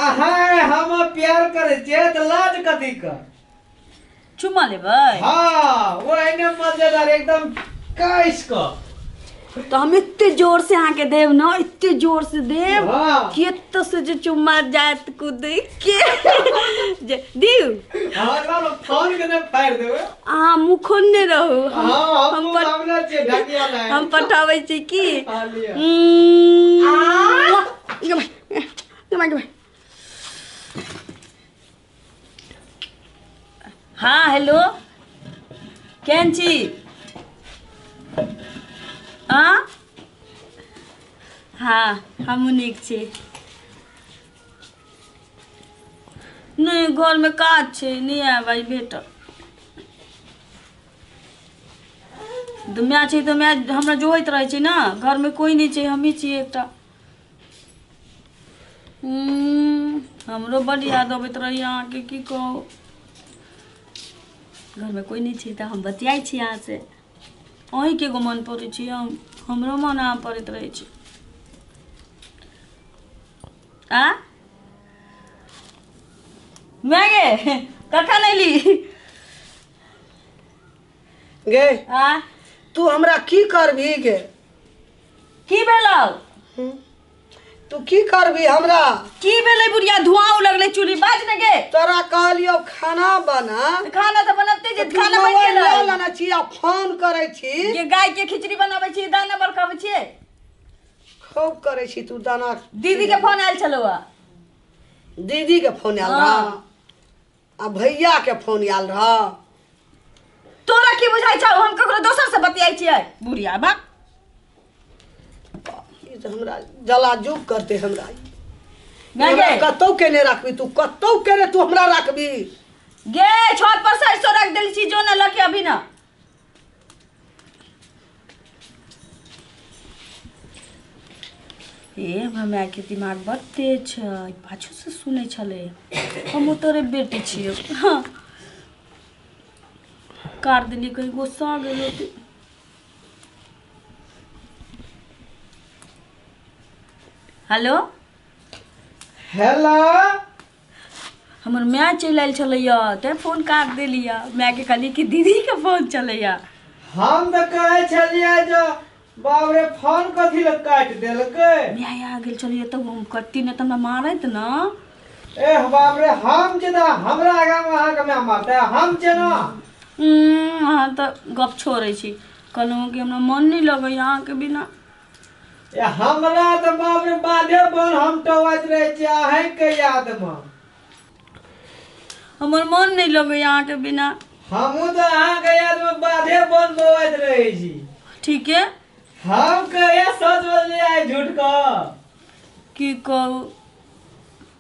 अहाँ हम प्यार करै छियै तऽ लाज कथी के? चुम्मा लेबै? हाँ, वो एने मजेदार एकदम कैस क। तऽ हम एते जोर से अहाँके देब न, एते जोर से देब कि एतऽ से जे चुम्मा जायत कूद के जे दिउ। हाँ, ना ना, फोन के ने फाड़ देबै। अहाँ मुँह खोलने रहू। हम हाँ, हम हम सामने छियै, ढकिया नहि। हम पठाबै छी की? हाँ, लिअ। हाँ हेलो, केहन छी? हाँ हाँ, हमहूँ नीक छी। नहि, घरमे काज छै, नहि आयब आइ भेटब। तऽ माय छै तऽ माय हमरा जोहैत रहै छै ने, घरमे कोइ नहि छै, हमही छियै एकटा। हमरो बड्ड याद अबैत रहैए अहाँके, की कहू। घरमे कोइ नहि छै तऽ हम बतियाइ छी अहाँसँ। अहीँके एगो मन पड़ै छी हम, हमरो मन अहाँ पड़ैत रहै छै। आ माय गे, कखन अयली? गे आ तू हमरा की करबही गे? की भेलौ? तू की करबी हमरा? की भेलै बुढ़िया, धुआं लगलै चूल्ही, बाज ने गे। तोरा कहलियौ खाना बना। तऽ खाना तऽ बनबते जे तू खाना बनि मोबाइल गेलै। लऽ लेने छी आ फोन करै छी। ये गाय के खिचड़ी बनाबै छी, दाना बरकाबै छियै। खूब करै छी तू दाना। दीदी के फोन आयल छलौ। दीदी के फोन आयल हाँ। रह आ भैया के फोन आयल रह। तोरा की बुझाइ छौ हम ककरो दोसर से बतियाइ छियै? बुढ़िया बा। ई तऽ हमरा जलाजुब करते हमरा। नहि हमरा गे। कतौ केने राखबी तू, कतौ केने तू हमरा राखबी। गे छत पर सरसों रख देल छी, जो न लके अभी न। ए हमरा माय के दिमाग बड़ तेज छै, पाछू से सुनै छलै। हम तोरे बेटी छियै। हाँ, काट देलियै, कहीं गुस्सा गेल होतै। हेलो। हेलो। हमर माय चलि आयल छलैया तैं फोन काट देलियै। मायके कहलियै कि दीदीके फोन चलैया। हम तऽ कहै छलियै जे बाप रे, फोन कथी लए काटि देलकै। माय आ गेल छलैया तऽ हम कटती नहि तऽ हमरा मारैत न। ए बाप रे, हम जेना हमरा आगाँमे अहाँके माय मारतै, हम जेना अहाँ तऽ गप छोड़ै छी। कहलहुँ कि हमरा मन नहि लगैया अहाँके बिना। ए हमरा तऽ बाप रे बाधे बन हम टौआइत रहै छी अहींके यादमे। हमर मन नहि लगैया अहाँके बिना। हमहूँ तऽ अहाँके यादमे बाधे बन बौआइत रहै छी। ठीक है। हम कहिया सच बोललियै आइ झूठ कह? की कहू?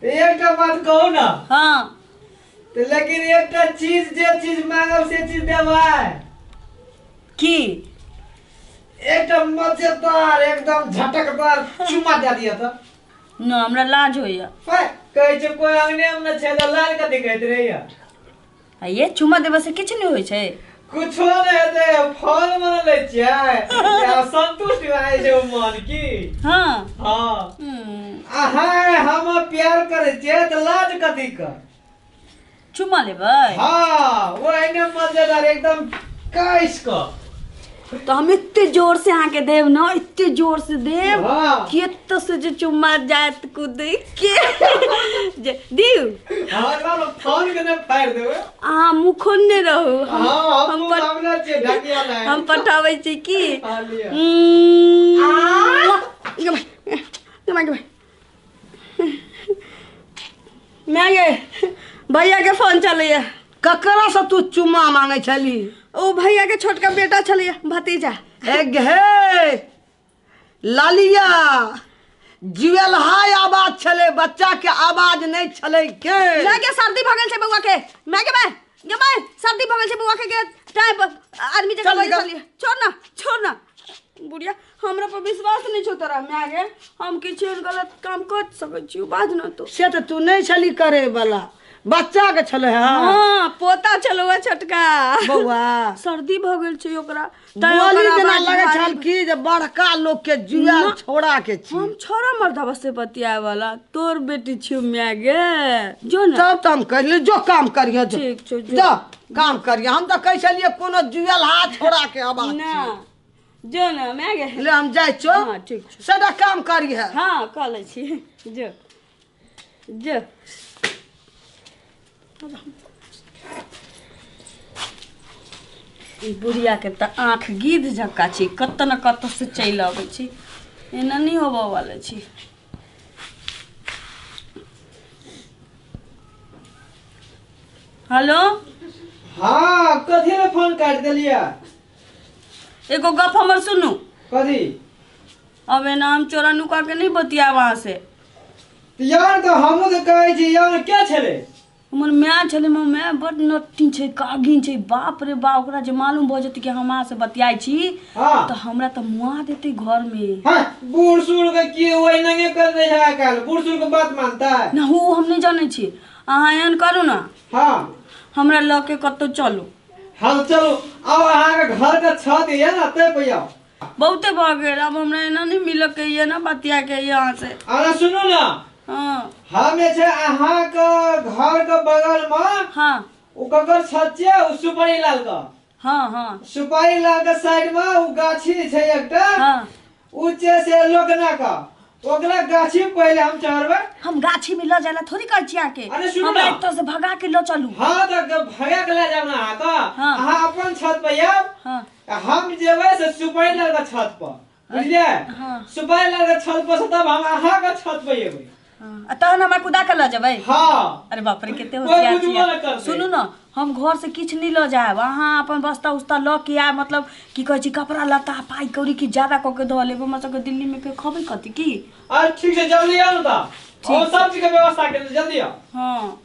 तऽ एकटा बात कहू ने। हाँ। तऽ लेकिन एकटा चीज, जे चीज मांगब से चीज देबै? की? एकटा मजेदार एकदम झटकदार चुम्मा दए दिअ तऽ। न, हमरा लाज होइया। है, कहै छै कोइ अंगने मे नहि छै तऽ लाज कथी कहैत रहैया? आ ये चुम्मा देबा से किछु नहि होइ छै। कुछो नहि हेतै, फोन मे लै छियै आ संतुष्ट भए जाइ छै ओ मन की। हाँ। हाँ। अहाँ हम प्यार करै छियै तऽ लाज कथी के? चुम्मा लेबै? हाँ, वो एने मजेदार एकदम कैस क। तऽ हम एते जोर से अहाँके देब न, एते जोर से देब कि एतऽ से जे चुम्मा जायत कूद के जे दिउ। हाँ, ना ना, फोन के ने फाड़ देबै। अहाँ मुँह खोलने रहू। हम हाँ, हम हम सामने छियै, ढकिया नहि। हम पठाबै छी की? हाँ, लिअ। माय गे, भैया के फोन चलैया। ककरा से तू चुम्मा मांगे छली? ओ भैया के छोटका बेटा छलैया, भतीजा। ए गे लालिया, जुएलहा आवाज छलै, बच्चा के आवाज नहीं छलै के। माय के सर्दी भऽ गेल छै बौआ के। माय के माय गे माय, सर्दी भऽ गेल छै बौआ के। गे टाइम आदमी जकाँ चल बजै निकल। छलियै। छोड़ ना, छोड़ ना बुढ़िया, हमरा पर विश्वास नहीं छौ तोरा। माय गे, हम किछु एहन गलत काम कर सकै छी? बाज न तू। से तऽ तू नहीं छली करे वाला, बच्चा के छलै हँ? हाँ, पोता छलौ है छोटका। बौआ सर्दी भऽ गेल छै ओकरा, तैं बोली ओकर जेना आवाज लगै भारी। छल कि जे बड़का लोक के जुआल छोड़ा के छी। हम छोरा मर्दवा से बतियाए वाला तोर बेटी छियौ माय गे, जो ने। तब तऽ हम कहलियै जो काम करिहे, जो। ठीक छौ, जो। जो काम करिहे। हम तऽ कहै छलियै कोनो जुआल हाथ छोड़ा के आवाज। ना, जो ने माय गे। ले हम जाइ छौ। हाँ, ठीक छौ। सदा काम करिहे। हाँ, कऽ लै छी, जो जो। ई बुढ़िया के तऽ आँख गिद्ध जकाँ छै, कतऽ ने कतऽ से चलि अबै छै, एना नहि होबऽ वाला छै। हेलो। हाँ, कथी ले फोन काटि देलियै? एगो गप हमर सुनू। कथी? अब एना हम चोरा नुका के नहीं बतियाब अहाँ से। यार तऽ हमहूँ तऽ कहै छी यार, के छलै? हमर माय छलै। हमर माय बड नट्टी छै, कागिन छै, बाप रे बाप। ओकरा जे मालूम भऽ जेतै कि हम अहाँ से बतियाइ छी हाँ तऽ हमरा तऽ मुआ देतै घरमे। हाँ, बूढ़ सूढ़ के की ओहि नंगे कर रहे है आइ काल्हि, बूढ़ सूढ़ के बात मानता है? ना, हू हम नहि जानै छी। अहाँ एहन करू ने। हाँ। हमरा लऽ के कतहु चलू। हाँ चलू, आउ, अहाँके घर के छत ये ने तै पे आउ। बहुते भऽ गेल, आब हमरा एना नहि मिलऽ के ये ना बतिया के ये अहाँ से। अरे सुनू ने। हाँ। हम जे छै अहाँके घर के बगल में हाँ ओ ककर छत छै, ओ सुपारी लाल के। हाँ हाँ। सुपारी लाल के साइड में ओ गाछी छै एकटा। हाँ। उ छै से लोकना के, ओकरा गाछी में पहिले हम चढ़बै। हम गाछी में लऽ जाय ला थोड़ी कहै छी अहाँके। अरे सुनू हमरा ना। एतऽ से भगा के लऽ चलू। हाँ, तऽ भगा के ले जाब ना अहाँके। हाँ। अहाँ अपन छत पर आयब। हाँ। हम जेबै से सुपारी लाल के छत पर, बुझलियै? हाँ। सुपारी लाल के छत पर से तब हम अहाँके छत पर एबै। हाँ। आ तहन हमरा कुदा के लऽ जेबै? हाँ। अरे बाप रे, कते कोइ होशियार बुझबो छियै। नहि करतै। सुनू ने, हम घर से किछु नहि लऽ जायब, अहाँ अपन बस्ता उस्ता लऽ के आयब, मतलब की कहै छै, कपड़ा लत्ता पाइ कौड़ी किछु ज्यादा कऽ के धऽ लेब। हमरा सबके दिल्ली में फेर खबै कथी की? अरे ठीक छै, जल्दी आउ ने तऽ हम सब चीज के व्यवस्था केने, जल्दी आउ। हाँ,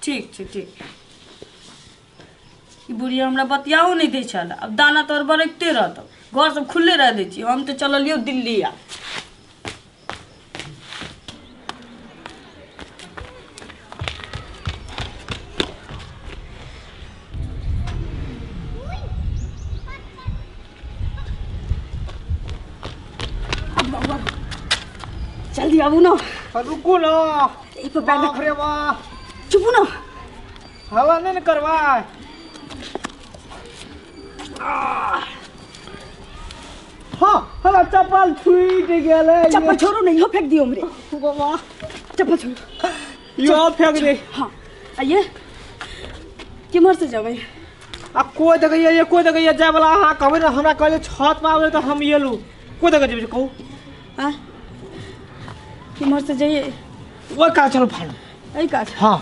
ठीक छै, ठीक। ई बुढ़िया हमरा बतियाओ नहि दै छल, आब दाना तोर बरकते रहत, घर सब खुल्ले रह दै छी। हम तऽ चललियौ दिल्ली। आ जल्दी आबू ने। रुकू ने। ई पर बैग। बाप रे बाप। चुपू ने। हवा नहि ने करबै। हाँ, हमरा चप्पल छूटि गेलै। चप्पल छोड़ू ने, इहो फेंक दियौ हमरे। बाबा। चप्पल छोड़ू। इहो फेंक दे। हाँ, आइए, केम्हर से जेबै? आ कोइ देखैया ये, कोइ देखैया जाय वाला? अहाँ कहबै ने, हमरा कहले छत पर आबै तऽ हम एलू। कोइ देखै जेबै कहू? आ केम्हर से जइए? ओहि काज चलू फालू। एहि काज? हाँ,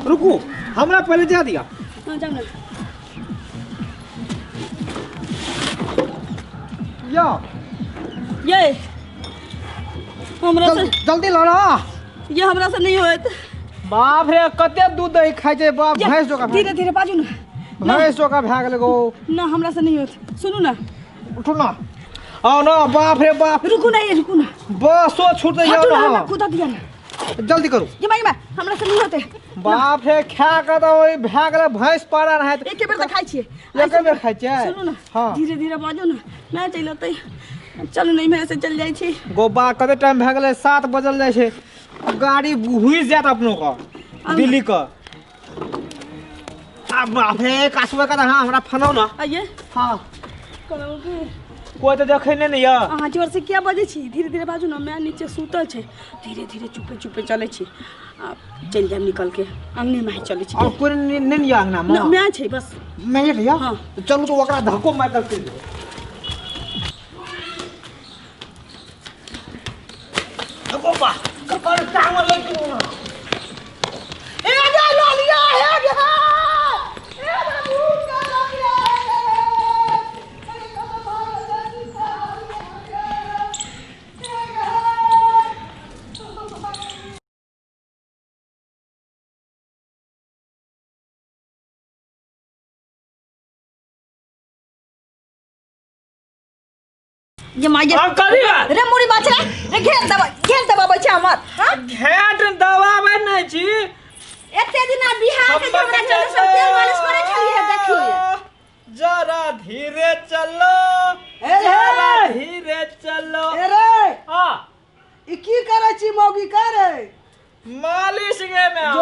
रुकू, हमरा पहिले जा दिया। हाँ, जाउ ने। या। ये हमरा से जल्दी जल्दी लड़ा। ये हमरा से नहीं होत। बाप रे, कते दूध दही खाइ छै बाप। ये, भैंस जोका। धीरे धीरे बाजू ने। भैंस जोका भए गेलै गो। ना, हमरा से नहीं होत, सुनू ना। उठू ना, आओ ना, बाप रे बाप। रुकू ना ये, रुकू ना। बसो छूटते जाओ। हटू ना, हमरा ना। कुदा दिया ना। जल्दी करू। ये माई, हमरा से नहीं होते। बाप रे, खा के तऽ ओहि भए गेलै भैंस पारा रहै। एके बेर तऽ खाइ छियै। एके बेर खाइ छियै? सुनू ना। हाँ। धीरे धीरे बाजू ना, ना चलि अतै, चलू नहीं मेरे से चल जाइ छी। गो बा, कते टाइम भए गेलै? 7 बजल जाइ छै, गाड़ी हुइस जायत अपनो के दिल्ली के। आ बाप रे, कासुआ के तऽ हाँ, हमरा फनाउ ना। आइए। हाँ। कहलहुँ कि कोइ तऽ देखै नहि ने यऽ। अहाँ जोर से किया बजै छी? धीरे धीरे बाजू ने, माय नीचे सुतल छै। धीरे धीरे, चुपे चुपे चलै छी, आ चलि जायब निकल के, अंगने में चलै छी। और कोइ नहि ने यऽ अंगना ना, मे? माय छै बस। मैं यऽ? हाँ। चलू तऽ ओकरा धक्को मारि कऽ चलि जेबै। गो बा, ककर टांग लागि गेलौ ना। ए गे लालिया, हे गे, ए बाबू का लालिया, अरे कब भागल जाई। ये माय। आब कथी बात? रे मुड़ी बाछ रे, रे घेर दबा, घेर दबाबै छै हमर, हाँ? घेट दबाबै नहि छी। एते दिना बिहार के हमरा चलते सब तेल मालिश करे छलिए देखिए। जरा धीरे चलो, ए रे। जरा धीरे चलो। ए रे, हाँ। ई की करै छी मौगी करे? मालिश गे में।